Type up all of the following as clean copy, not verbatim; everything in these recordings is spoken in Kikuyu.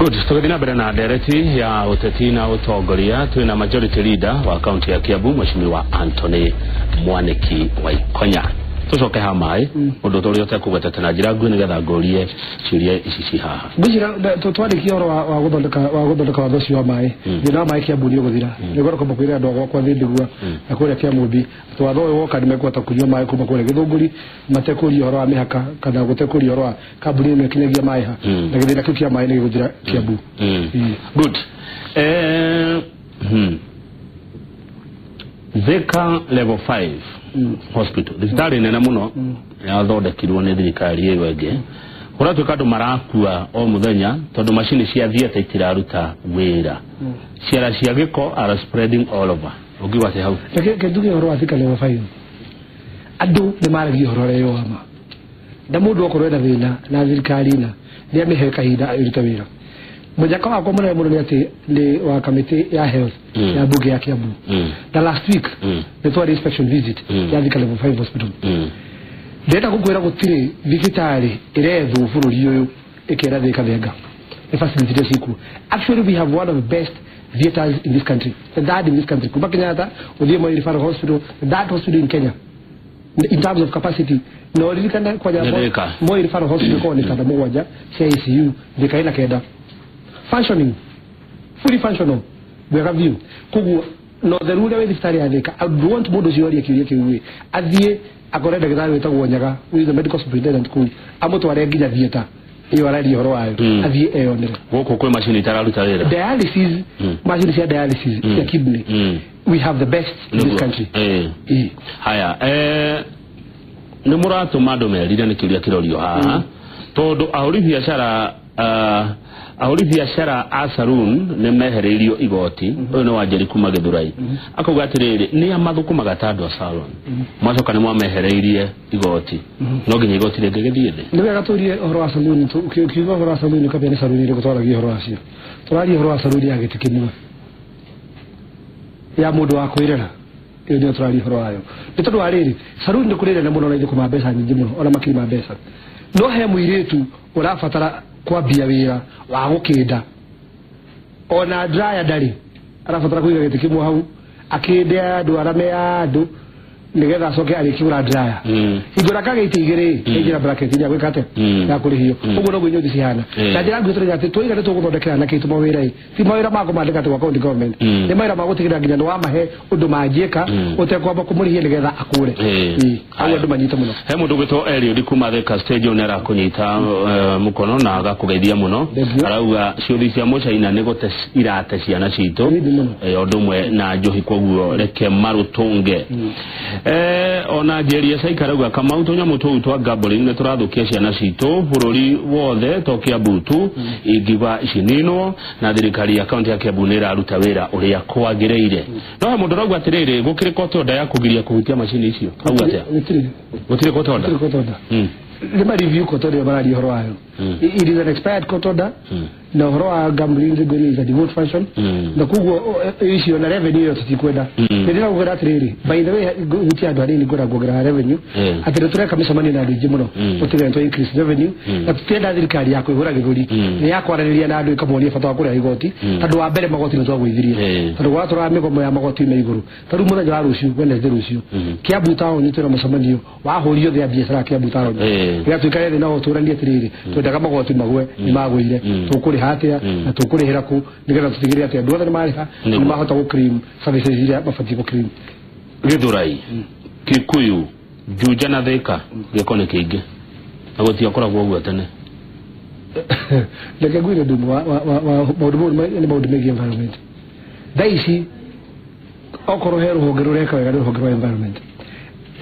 Good, tũgĩthiĩ na mbere na ndereti ya ũteti na ũtongoria, twĩna majority leader wa kaunti ya Kiambu, Mheshimiwa Anthony Mwaniki Waikonya. Tũcoke ha maĩ, ũndũ ũrĩa ũtekũgwetete na njĩra nguhĩ nĩgetha ngũrie ciũria ici ci haha. Ngwĩciria twarĩkia ũhoro wa gũthondeka watho ũcio wa maĩ, thĩna wa maĩ Kiambu nĩ ũgũthira. Nĩ ngorwo kwĩra andũ a gwakwa Thĩndigua na kũrĩa Kĩamũmbi atĩ watho ũyũ woka nĩ mekũhota kũnyua maĩ kuma kũrĩa Gĩthũngũri matekũria ũhoro wa mĩhaka kana gũtekũria ũhoro wa kambuni ĩno ĩkinyagia maĩ ha, na gĩthĩna kĩu kĩa maĩ nĩ gĩgũthira Kiambu. Good. Thika level 5 hospital, thibitarĩ nene mũno yathondekirwo nĩ thirikari ĩyo ĩngĩ, kũratuĩka andũ marakua o mũthenya tondũ macini cia theatre itiraruta wĩra, ciara cia gĩko are spreading all over. Ũngiuga atĩa hau? Reke njuge ũhoro wa Thika level 5, andũ nĩ maragia ũhoro ũrĩa wa ma, na mũndũ okorwo ena thĩna na thirikari na nĩ amĩhe kahinda ĩrute wĩra. Mũnyaka wakwa mũnene mũno nĩ atĩ nĩ wa kamĩtĩ ya health ya mbunge ya Kiambu, na last week nĩ twarĩ inspection visit ya Thika level 5 hospital. Ndĩrenda gũkwĩra gũtirĩ thibitarĩ ĩrethwo bũrũri ũyũ ĩkera Thika thenga nĩ facility iria ciĩkuo. Actually, we have one of the best theatres in this country, the third in this country, kuma Kenyatta ũthiĩ Moi Referral Hospital, the third hospital in Kenya in terms of capacity. Na ũririkane kwanja Nĩ Thika. Moi Referral Hospital ĩkoragwo nĩ itanda 7 cia ICU, Thika ĩna 9, functioning, fully functional wega biũ. Koguo na ũtheru ũrĩa wĩ thibitarĩ ya Thika, I would want mũndũ ũcio orie kĩũria kĩu ĩ athiĩ akore ndagĩtarĩ wĩtagwo Nyaga, who is the medical superintendent kũu, amũtware nginya theatre ĩyo araria ũhoro wayo, athiĩ eyonere. Gũkũ kwĩ macini itararuta wĩra. Dialysis, macini cia dialysis cia kidney, we have the best in this country. Haya, nĩ mũratũma andũ merire, nĩ kĩũria kĩrorio haha tondũ ahũri biacara a saloon nĩ mehereirio igoti. Ũyũ nĩ Wanjeri kuma Gĩthurai, akauga atĩrĩrĩ, nĩ a mathũkũmaga ta andũ a salon, mwacoka nĩ mwamehereirie igoti, no nginya igoti rĩngĩ gĩthiĩ thĩ. Nĩ wega tũrie ũhoro wa saluni. Ũkiuga ũhoro wa saluni ũkambia nĩ saluni ĩrĩkũ twaragia ũhoro wacio. Tũraria ũhoro wa saluni ya gĩtĩ kĩmwe ya mũndũ wa kwĩrera, ĩyo nĩyo tũraria ũhoro wayo. Nĩ tondũ wa rĩrĩ, saluni nĩ kũrĩ nene mũno na ithũkũma mbeca nyingĩ mũno, ona makiri ma mbeca, no he mũirĩtu ũrabatara kwambia wĩra wa gũkĩnda, ona dryer ndarĩ, arabatara kũiga gĩtĩ kĩmwe hau akĩnde andũ arame andũ nĩgetha acoke arĩkie kũgũra dryer. Hingo ĩrĩa kagĩa itĩ igĩrĩ, ĩingĩra bracket ya gwĩka atĩa, ya kũrĩhio. Ũguo noguo inyuĩ cihana. Na njĩra nguhĩ tũrauga atĩ twoiga nĩ tũgũthondekera anake aitũ mawĩra ĩ, ti mawĩra ma kũmandĩka atĩ gwa county government, nĩ mawĩra ma gũtigĩrĩra nginya nĩ wamahe ũndũ manjĩka ũtekwamba kũmũrĩhia nĩgetha akũre. Ĩĩ, hau andũ manyite mũno. He mũndũ ũgwĩtwo Eliud kuma Thika stage nĩ arakũnyita mũkono na agakũgeithia mũno. Thank you. Arauga ciũthi cia mũcaina nĩ gũte irate ciana citũ. Ĩĩ, mũno. Ũndũ ũmwe na njohi, koguo reke marũtũnge. Ona Jeria Saika arauga, Kamau, tũnyamũ tũu twa gambling nĩ tũrathũkia ciana citũ bũrũri wothe, to Kiambu tu. Ingiuga cininwo na thirikari ya kaunti ya Kiambu nĩ ĩraruta wĩra ũrĩa kwagĩrĩire. No he mũndũ ũrauga atĩrĩrĩ, gũkĩrĩ court order ya kũgiria kũhutia macini icio? Auga atĩa? Gũtirĩ. Gũtirĩ court order? Gũtirĩ court order. Nĩ ma review court order ĩyo mararia ũhoro wayo. It is an expired court order, na ũhoro wa gambling ngwĩria is a default function, na koguo icio na revenue ĩyo tũtikwenda. Nĩ ndĩrakwĩra atĩrĩrĩ, by the way, hutia andũ hanini, ngwenda kuongerera revenue, atĩ nĩ tũreka mĩcemanio na andũ aingĩ mũno gũtigĩrĩra nĩ increase revenue, na tũtienda thirikari ya kwĩhũra gĩthũri, nĩ ya kwaranĩria na andũ ĩkamonia bata wa kũrĩha igoti, tondũ wa mbere magoti nĩ twagũithirie, tondũ gwatũraga mĩgomo ya magoti me igũrũ. Ta rĩu mũthenya wa rũciũ, Wednesday rũciũ, Kiambu town twĩna mũcemanio wa ahũri othe a biacara a Kiambu town, rĩrĩa tuikare thĩ nao tũranie atĩrĩrĩ, twendaga magoti magwe, nĩ magũire, tũkũrĩha atĩa na tũkũrĩhĩra kũ nĩgetha tũtigĩrĩre atĩ andũ othe nĩ marĩha, nĩ mahota gũ claim services iria mabatiĩ gũ claim. Gĩthurai, Kikuyu, Juja na Thika gĩko nĩ kĩingĩ na gũtiakoragwo ũguo tene. Reke ngwĩre ũndũ ũmwe wa maũndũ mau nĩ maũndũ megiĩ environment. Thaa ici okorwo he rũhonge rũreka wega nĩ rũhonge rwa environment.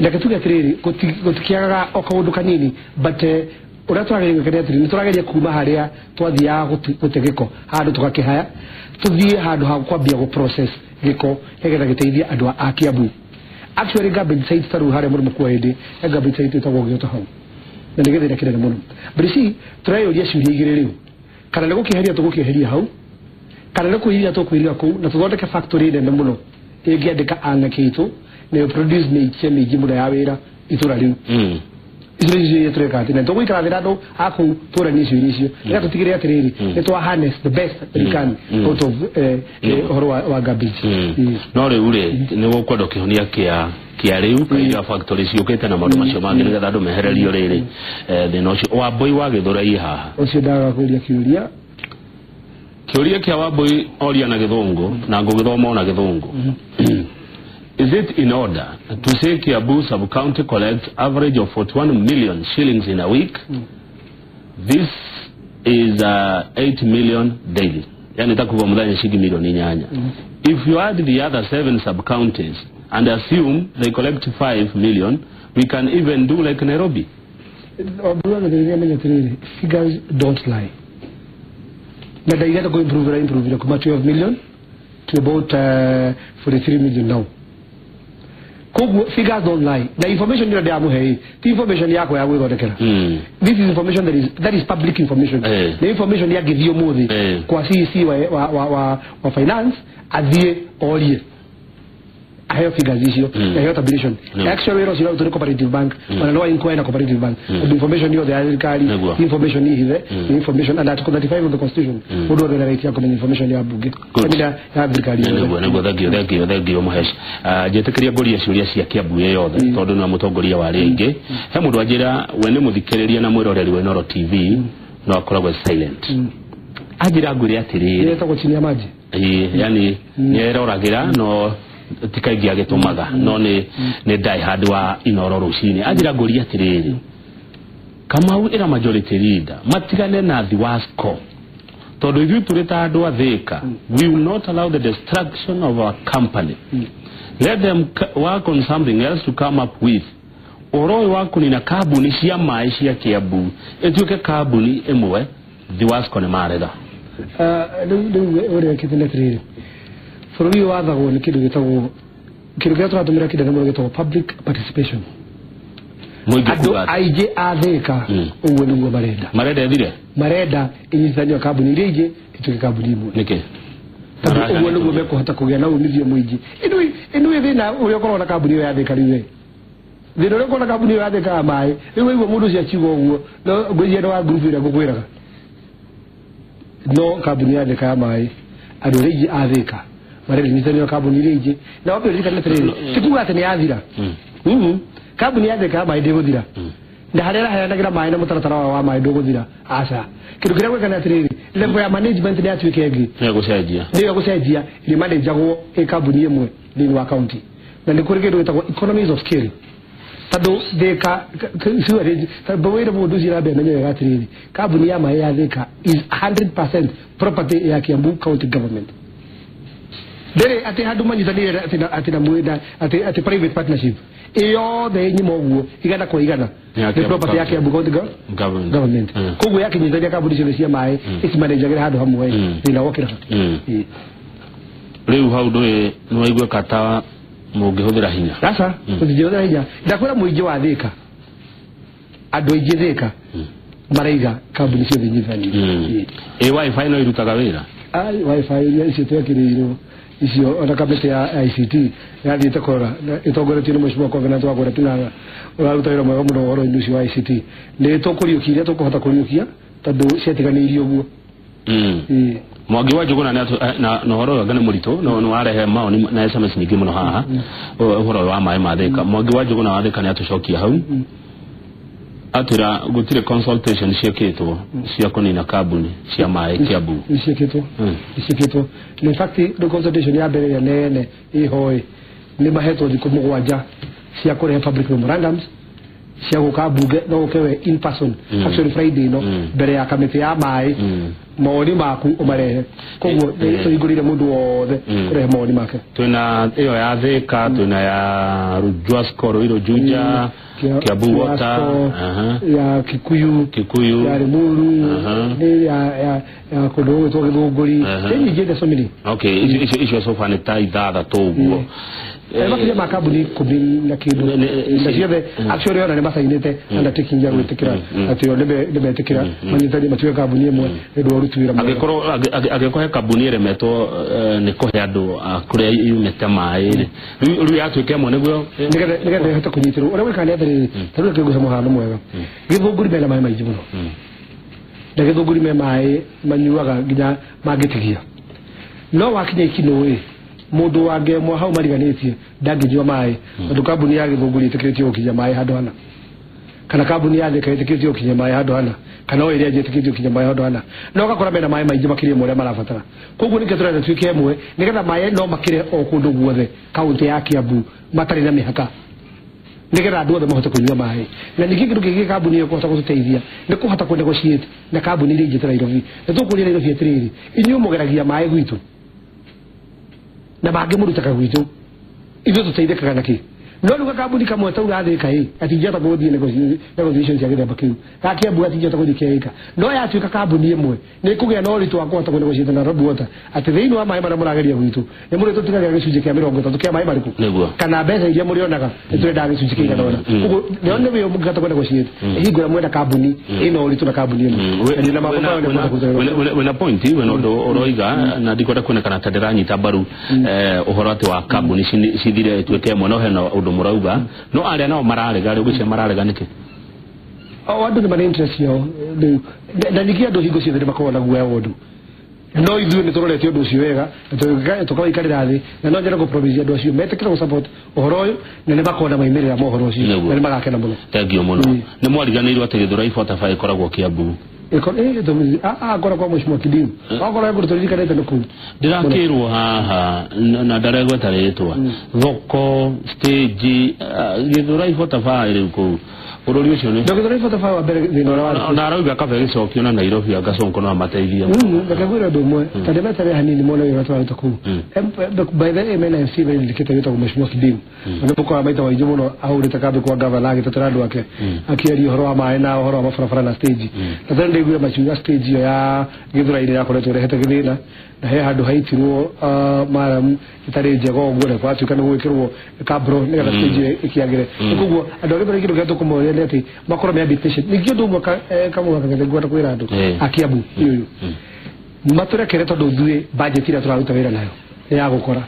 Reke tuge atĩrĩrĩ, gũtikĩagaga o kaũndũ kanini, but ũrĩa tũrageria gwĩka nĩ atĩrĩrĩ, nĩ tũrageria kuma harĩa twathiaga gũte gĩko handũ tũgakĩhaya, tũthiĩ handũ ha kwambia gũ process gĩko nĩgetha gĩteithie andũ a Kiambu. Actually, garbage site ta rĩu harĩa mũrĩmo kwa hĩndĩ he garbage site ĩtagwo Gĩoto hau, na nĩ gĩthĩna kĩnene mũno. But you see, tũreyũria ciũria igĩrĩ rĩu, kana nĩ gũkĩeheria tũgũkĩeheria hau, kana nĩ kwĩiria tũkwĩiria kũu na tũthondeke factory nene mũno ĩngĩandĩka anake aitũ na ĩ produce mĩikia mĩingĩ mũno ya wĩra itũra rĩu. Icio nĩcio tũreka atĩ na tũgũikara thĩ na andũ a kũu tũranie icio icio nĩgetha tũtigĩrĩre atĩrĩrĩ nĩ twa harness the best we can out of ũhoro wa garbage. No rĩu rĩ nĩ gũkwenda kĩhonia kĩa rĩu kaira factory ciũkĩte na maũndũ macio mangĩ nĩgetha andũ mehererio rĩrĩ thĩna ũcio. Wambũi wa Gĩthũrai haha ũcio ndaga kũria kĩũria. Kĩũria kĩa Wambũi oria na Gĩthũngũ na ngũgĩthoma ona Gĩthũngũ. Is it in order to say Kiambu sub-county collects average of 41 million shillings in a week? This is 8 million daily. Yani takuwa muthenya shilingi milioni 8. If you add the other 7 sub-counties and assume they collect 5 million, we can even do like Nairobi. Figures don't lie. Na ndaigana go improve kuma 12 million to about 43 million now. Koguo figures don't lie. Na information ndio ndamuhe ti information yako ya gwithondekera. This is information that is public information. The information ya githio muthi kwa CEC wa finance athie orie aheo figures icio aheo tabulation. Actually wero cira utore cooperative bank ona no inquire na cooperative bank. The information yothe ya thirikari information ihithe information and article 35 of the constitution mundu othe right ya kumenya information ya bunge ya thirikari. Niguo thank you Muhesh. Njitikiria nguria ciuria cia Kiambu yothe tondu ni mutongoria wa aria ingi. He mundu anjira we ni muthikiriria na mwiroreri wa Inooro TV no akoragwo silent. Anjira ngwire atiriri yetagwo chini ya maji. Yani nieroragira no tikaingi agitumaga no ni die hard wa Inooro rucini. Anjira nguria atiriri Kamau ira majority leader matigane na Thiwasco tondu ithuĩ tũrĩ ta andũ a Thika we will not allow the destruction of our company. Let them work on something else to come up with. Ũhoro ũyũ wa kũnina kambuni cia maĩ cia Kiambu ĩtuĩke kambuni ĩmwe Thiwasco nĩ marega. Rĩu ũrĩa kĩte atĩrĩrĩ bũrũri wathagwo nĩ kĩndũ gĩtagwo kĩndũ kĩrĩa tũratũmĩra kĩnene mũno gĩtagwo public participation. Andũ aingĩ a Thika ũguo nĩguo marenda ĩthire marenda ĩnyitithanio kambuni iria ingĩ ĩtuĩke kambuni ĩmwe. Nĩkĩ? Tondũ ũguo nĩguo mekũhota kũgĩa na umithio mũingĩ. Ĩnũĩ thĩna ũrĩa ũkoragwo na kambuni ĩyo ya Thika rĩu we thĩna ũrĩa ũkoragwo na kambuni ĩyo ya Thika ya maĩ rĩu waigua mũndũ ũcio akiuga ũguo no ngwĩciria nĩ wa ngurubu ĩrĩa ngũkwĩraga no kambuni ya Thika ya maĩ andũ arĩa aingĩ a Thika marenda ĩnyitithanio kambuni iria ingĩ na wambe ũririkane atĩrĩrĩ ti kuga atĩ nĩ yathira. Kambuni ya Thika ya maĩ ndĩgũthira na harĩa ĩraheanagĩra maĩ na mũtaratara wao wa maĩ ndũgũthira aca. Kĩndũ kĩrĩa gwĩka nĩ atĩrĩrĩ level ya management nĩ yatuĩka ĩngĩ nĩ gũcenjia ĩrĩ managagwo ĩ kambuni ĩmwe thĩinĩ wa county na nĩ kũrĩ kĩndũ gĩtagwo economies of scale tondũ Thika wĩra mũndũ ũcio arambe amenye wega atĩrĩrĩ kambuni ya maĩ ya Thika is 100% property ya Kiambu county government. Ndĩrĩ atĩ handũ manyitanĩire atĩ na mwĩna atĩ private partnership ĩyothe nyima ũguo igana kwa igana nĩ property ya Kiambu county government. Koguo yakinyitithania kambuni ciothe cia maĩ ĩcimanenjagĩra handũ hamwe thĩna wokĩra. Rĩu hau ndũĩ nĩwaigua kata mũngĩhũthĩra hinya. Aca tũtingĩhũthĩra hinya. Ndakwĩra mũingĩ wa Thika andũ aingĩ Thika maraiga kambuni ciothe inyitithanio. Ĩ wifi no irutaga wĩra? Wifi iria icio twekĩrĩirwo icio ona kamĩtĩ ya ICT yathiĩte kũrora ĩtongoretio nĩ Mheshimiwa Covenant wa Kũrĩa Ting'ang'a ũraruta wĩra mwega mũno ũhoro-inĩ ũcio wa ICT. Nĩ tũkũriũkia iria tũkũhota kũriũkia tondũ ciatiganĩirio ũguo. Mwangi wa Njũgũna na ũhoro ũyũ anga nĩ mũritũ no nĩ warehe maoni na SMS nyingĩ mũno haha ũhoro wa maĩ ma Thika. Mwangi wa Njũgũna wa Thika nĩ atũcokia hau atwĩra gũtirĩ consultation ciĩkĩtwo cia kũnina kambuni cia maĩ Kiambu. Nĩciĩkĩtwo nĩciĩkĩtwo. In fact rĩu consultation ya mbere ĩrĩa nene ĩho nĩ mahetwo thikũ 7 cia kũrehe public memorandums cia gũka bunge no ũke we in person actually Friday no mbere ya kamĩtĩ ya maĩ mawoni maku ũmarehe. Koguo tũhingũrĩire mũndũ wothe kũrehe mawoni make. Twĩna ĩyo ya Thika, twĩna ya Rujwasco Ruiru Juja, Kiambu Water, ya Kikuyu, ya Limuru, nĩ ya kũndũ gũgwĩtwo Gĩthũngũri. Nĩ nyingĩ so many. Okay, icio so far nĩ ta 6 ũguo. Makiria ma kambuni 10 na kindu na ciothe actually ona ni macainite undertaking ya gwitikira ati o ni metikira manyitani matuwe kambuni imwe ni ndu uruti wira agikorwo agikohe kambuni iremetwo ni kuhe andu kuria yumite mai riu yatuike amwe niguo nigetha ihote kunyitirwo uria gwika ni atiriri ta riu kiguhe muhano mwega Githunguri mena mai maingi muno na Githunguri me mai manyuaga nginya mangitigia no wakinya Ikinũĩ mundu wa ngemwa hau mariganitie ndangĩnyua maĩ tondu kambuni ya Githunguri ĩtĩkĩrĩtio gũkinyia maĩ handũ hana kana kambuni ya Thika ĩtĩkĩrĩtio gũkinyia maĩ handũ hana kana o ĩrĩa ĩngĩ ĩtĩkĩrĩtio gũkinyia maĩ handũ hana no ũgakora mena maĩ maingĩ makĩria ma ũrĩa marabatara koguo nĩkĩo tũrenda tuĩke ĩmwe nĩgetha maĩ no makĩre o kũndũ guothe kaunti ya Kiambu matarĩ na mĩhaka nĩgetha andũ othe mahote kũnyua maĩ na ningĩ kĩndũ kĩngĩ kambuni ĩyo kũhota gũtũteithia nĩ kũhota kũ negotiate na kambuni iria ingĩ ta Nairobi nĩ tũkũria Nairobi atĩrĩrĩ inyuĩ mũgeragia maĩ gwitũ na mangĩ mũrutaga gwitũ ithuĩ tũteithĩkaga na kĩ no rĩu gakambuni kamwe tau gathĩka ĩ gatingĩhota gũthiĩ negotiation cia gĩthemba kĩu ga Kiambu gatingĩhota gũthiĩ keika no yatuĩka kambuni ĩmwe nĩ ĩkũgĩa na ũritũ wa kũhota kũ negotiate na Nairobi Water atĩ thĩinĩ wa maĩ marĩa mũrageria gwitũ nĩ mũrĩtũtigagia gĩcunjĩ kĩa 30 kĩa maĩ marĩkũ kana mbeca iria mũrĩonaga nĩ tũrendaga gĩcunjĩ kĩigana ũna koguo nĩo nĩ wĩyo mũngĩhota kũ negotiate hingo ĩrĩa mwena kambuni ĩna ũritũ na kambuni ĩmwe na mambo mayo nĩ kũhota wĩna point wĩna ũndũ ũroiga na ndikwenda kuonekana ta ndĩranyita mbaru ũhoro atĩ wa kambuni cithire ituĩke ĩmwe no hena ũndũ mũrauga no arĩa nao mararega rĩu gwĩciria mararega nĩkĩ o andũ nĩ marĩ interest yao rĩu na ningĩ andũ hingo ciothe nĩ makoragwo na guoya wa ũndũ no ithuĩ nĩ tũrorete ũndũ ũcio wega na tũkawaikarĩra thĩ na no nyende kũpromise andũ acio metĩkĩre gũsupport ũhoro ũyũ na nĩ makona maumĩrĩra ma ũhoro ũcio na nĩ magakena mũno thank you mũno nĩ mwariganĩirwo atĩ Githurai 45 ĩkoragwo Kiambu akora kwa mheshimiwa Kidimu akora ngũ tũririkanĩte nĩ kũu ndĩrakĩrwo haha na ndaregweta rĩtwa thoko stage Githurai 45 rĩu kũu bũrũri ũcio nĩ Githurai 45 wa mbere thĩna ũrĩa warĩ na arauga kabe gĩcokio na Nairobi anga Sonko no amateithie reke ngwĩre ũndũ ũmwe ta ndĩmetere hanini mone wĩra tũraruta kũu by the way mena MC very dedicated wĩtagwo mheshimiwa Kidimu na nĩmũkoraga maita maingĩ mũno ahũrĩte kambĩ kwa gavana agĩtetera andũ ake akĩaria ũhoro wa maĩ na ũhoro wa mabarabara na stage na tene ndaiguire makiuga stage ĩyo ya Githurai-inĩ yakoretwo ĩrehete gĩthĩna na he handũ haitirwo maramu ĩtarĩ njega ũguo na gwatuĩka nĩ gwĩkĩrwo kabro nĩgetha stage ĩyo ĩkĩagĩre koguo andũ a Githurai kĩndũ kĩrĩa tũkũmoria nĩ atĩ makorwo me patient ningĩ ũndũ ũmwe kamũgaka kang'ethe ngwenda kwĩra andũ a Kiambu nĩ ũyũ matũrekere tondũ ithuĩ budget ĩrĩa tũraruta wĩra nayo nĩ ya gũkora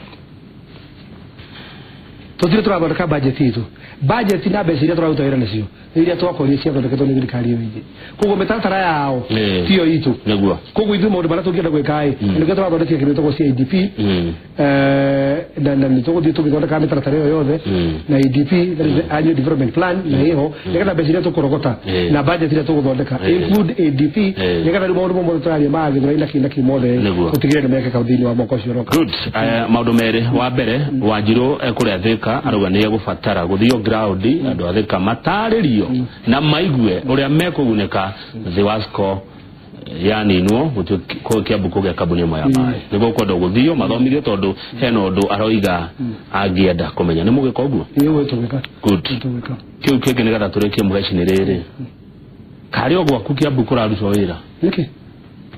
tũtirĩ tũrathondeka budget itũ budget na mbeca iria tũraruta wĩra nacio nĩ iria twakorire ciathondeketwo nĩ thirikari ĩyo ĩngĩ koguo mĩtaratara yao tiyo itũ nĩguo koguo ithuĩ maũndũ marĩa tũngĩenda gwĩka ĩ nĩkĩo tũrathondekire kĩndũ gĩtagwo CIDP na nĩ tũgũthiĩ tũgĩthondekaga mĩtaratara ĩyo yothe na ADP that is the annual development plan na ĩho nĩgetha mbeca iria tũkũrogota na budget iria tũgũthondeka include ADP nĩgetha rĩu maũndũ mothe tũraria ma Githurai na kĩ na kĩ mothe tũtigĩrĩre nĩ mekĩka thĩinĩ wa mwaka ũcio ũroka good maũndũ merĩ wa mbere Wanjirũ ekũrĩa Thika arauga nĩ egũbatara gũthio ground andũ a Thika matarĩrio na maigue ũrĩa mekũgunĩka Thiwasco yaninwo gũtuĩka Kiambu kũgĩa kambuni ĩmwe ya maĩ nĩguo ũkwenda gũthio mathomithio tondũ hena ũndũ aroiga angĩenda kũmenya nĩ mũgĩka ũguo ĩĩ ũguo tũgĩka good kĩu kĩngĩ nĩgetha tũrĩkie mũgeci-inĩ rĩrĩ karĩ o gwaku Kiambu kũrarutwo wĩra nĩkĩ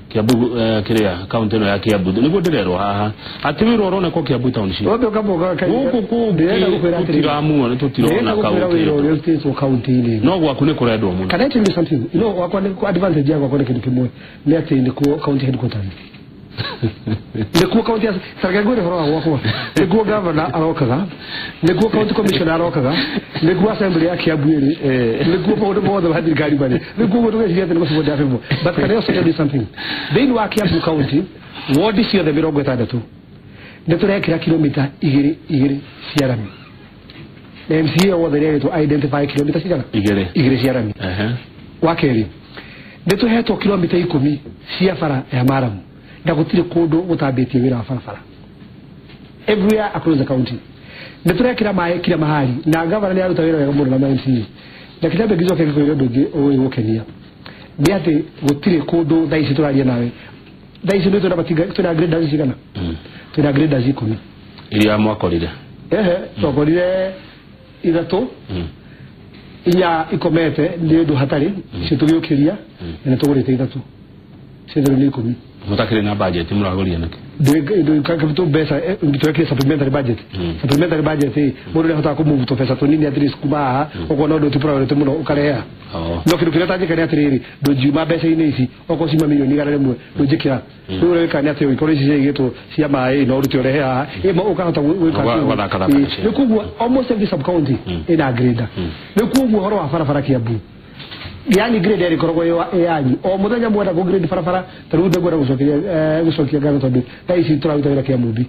Kiambu kĩrĩa kaunti ĩno ya Kiambu nĩguo ndĩrerwo haha atĩ wĩra ũronekwo Kiambu township gũkũ kũngĩ tũtiramuona tũtirona kaunti wĩra ũrĩa ũrutĩtwo kaunti-inĩ no gwaku nĩ kũrendwo mũno Can I tell you something? You know, wakwa nĩ advantage ya gwakwa nĩ kĩndũ kĩmwe nĩ atĩ nĩkuo county headquarters nĩkuo county tareke ngwĩre ũhoro wa gwakwa nĩkuo governor arokaga nĩkuo county commissioner arokaga nĩkuo assembly ya Kiambu ĩrĩ nĩkuo maũndũ mothe ma thirikari marĩ nĩkuo ũguo ndũgeciria atĩ nĩ gũcibwo ndĩrabĩmwo but can I also tell you something thĩinĩ wa Kiambu county wodi ciothe 60 nĩ tũrekĩra kilomita 2 cia rami na MCA wothe nĩ identify kilomita cigana 2 cia rami wa kerĩ nĩ tũhetwo kilomita 10 cia bara ya maramu na gũtirĩ kũndũ gũtambĩtie wĩra wa barabara everywhere across the county nĩ tũrekĩra maĩ kila mahali na gavana nĩ aruta wĩra wega mũno na MCA na kĩndũ ngĩcoke gĩkwĩre ũndũ ũngĩ ũgũkenia nĩ atĩ gũtirĩ kũndũ thaa ici tũraria nawe thaa ici nĩ twĩna matinga twĩna graders cigana twĩna graders 10 iria mwakorire ehe twakorire 3 inya ikomete nĩ ũndũ hatarĩ icio tũgĩũkĩria na nĩ tũgũrĩte 3 ciothe nĩ 10 mutakire na budget muragũria nĩkĩ Capital mbeca twekire supplementary budget. Supplementary budget mũndũ nĩahotaga kũmove tũbeca tũnini at least kuma haha ũkona ũndũ ti priority mũno ũkareha. No kĩndũ kĩrĩa ũtanjĩka nĩ atĩrĩrĩ, ndũngiuma mbeca-inĩ ici okorwo ciuma milioni 100 ndũnjĩkĩra. Rĩu ũrĩa wĩkaga nĩ atĩ ũngĩkorwo ici ciaigĩtwo cia maĩ no ũrute ũrehe haha ũkahota gwĩka. Rĩu koguo almost every sub county ĩna grader. Rĩu koguo ũhoro wa barabara Kiambu, yani grade ĩrĩkoragwo ĩ yanyu o mũthenya mwenda kũ grade barabara. Ta rĩu ndĩngwenda gũcokia ngatho tondũ thaa ici tũraruta wĩra Kĩamũthi,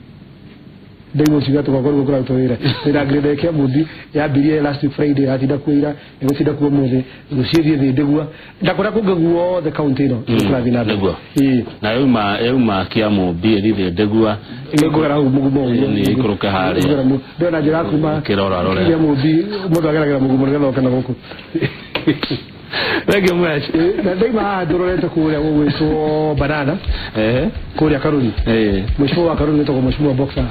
ndaigua ciuga tũgakorwo nĩguo kũrarutwo wĩra. Wĩra grade ya Kĩamũthi yambirie last week Friday, yatinda kuo ira, ĩgũtinda kuo ũmũthĩ, rũciũ ĩthiĩ thĩ ndĩgua na kũrĩa kũngĩ guothe kaunti ĩno kũrathiĩ na mbere. Nĩguo. Na yauma Kĩamũmbi ĩthiĩ ndĩgua. Nĩngũgera hau mũgumo ũguo. Nĩ ikũrũke harĩa. Ndĩrona njĩra ya kuma Kĩrora rore. Kĩamũmbi mũndũ ageragĩra mũgumo nĩgetha oke na gũkũ. Thank you much. Na ndaima haha ndũrorete kũrĩa gũgwĩtwo Banana, kũrĩa Karuri. Mheshimiwa wa Karuri wĩtagwo Mheshimiwa Boxer,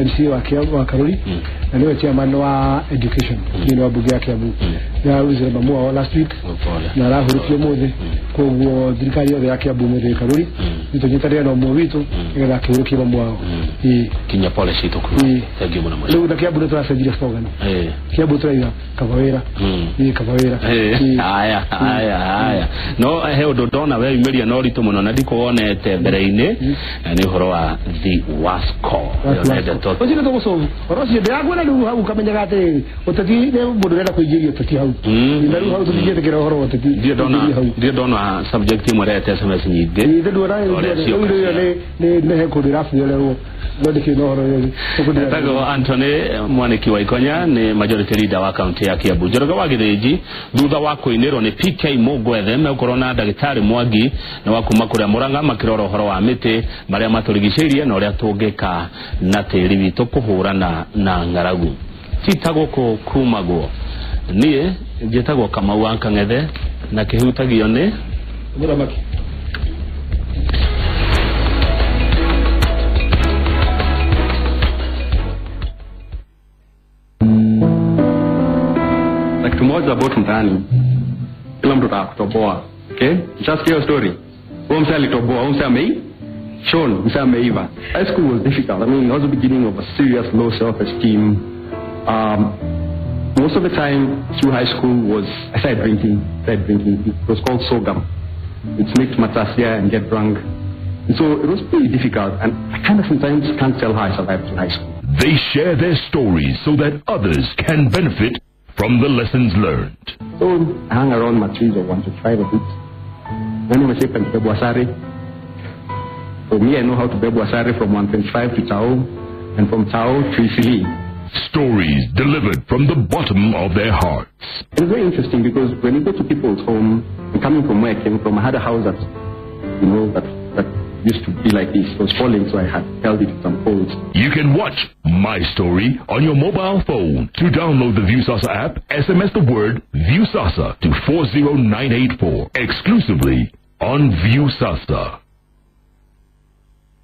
MCA wa Karuri, na nĩwe chairman wa education thĩinĩ wa bunge ya Kiambu. Nĩararutire mamu wao last week na arahurũkio ũmũthĩ, koguo thirikari yothe ya Kiambu ũmũthĩ ĩ Karuri nĩtũnyitanĩre na ũmwe witũ nĩgetha akĩhurũkie mamu wao. Kinya pole citũ kuo. Thank you mũno. Rĩu na Kiambu nĩtũracenjirie slogan. Kiambu tũraiga kaba wĩra. Kaba wĩra. Haya haya haya, no he ũndũ ndona weyumĩria na ũritũ mũno na ndikuwonete mbere-inĩ, na nĩ ũhoro wa the Wasco. Ũcio nĩ tũgũcovu ũhoro ũcio ndĩrakuona rĩu hau ũkamenyaga atĩrĩrĩ, ũteti nĩ mũndũ ũrenda kũingĩria ũteti hau, na rĩu hau tũtingĩtĩkĩra ũhoro wa ũteti kũingĩria hau. Ndirĩ ndona subject ĩmwe ĩrehete SMS nyingĩ. Ithe nduona rĩu ĩyo nĩ he kũndũ ĩrabuĩrerwo no ndĩkĩrĩ na ũhoro rĩu. Etagwo Anthony Mwaniki wa Ikonya, nĩ majority leader wa kaunti ya Kiambu. Njoroge wa Gĩthĩnji thutha wa kũinĩrwo nĩ PK Mũngwethe megũkorwo na ndagĩtarĩ Mwangi na wa kuma kũrĩa Mũrang'a makĩrora ũhoro wa mĩtĩ marĩa matũrigicĩirie na ũrĩa tũngĩka na tĩri witũ kũhũrana na ng'aragu. Tita gũkũ kumagwo niĩ njĩtagwo Kamau wa Kang'ethe na kĩhutagio nĩ mũthamaki. Na kitu moja about mtaani, kila mtu ataka kutoboa. Okay, ushasikia hiyo story? Huyo msee alitoboa, huyo msee amei Sean, msee ameiva. High school was difficult. I mean, it was the beginning of a serious low self-esteem. Most of the time through high school was I started drinking. It was called sorghum. It's mixed matasia and get drunk. And so it was pretty difficult, and I kind of sometimes can't tell how I survived through high school. They share their stories so that others can benefit from the lessons learned. So I hung around my trees of 1 to 5 a bit. When I say Bebuasari, for me I know how to Bebuasari from 125 to Tao, and from Tao to Isili. Stories delivered from the bottom of their hearts. It was very interesting because when you go to people's home, and coming from where I came from, I had a house that, you know, that used to be like this. It was falling, so I had held it with some poles. You can watch My Story on your mobile phone. To download the Viusasa app, SMS the word Viusasa to 40984 exclusively on Viusasa.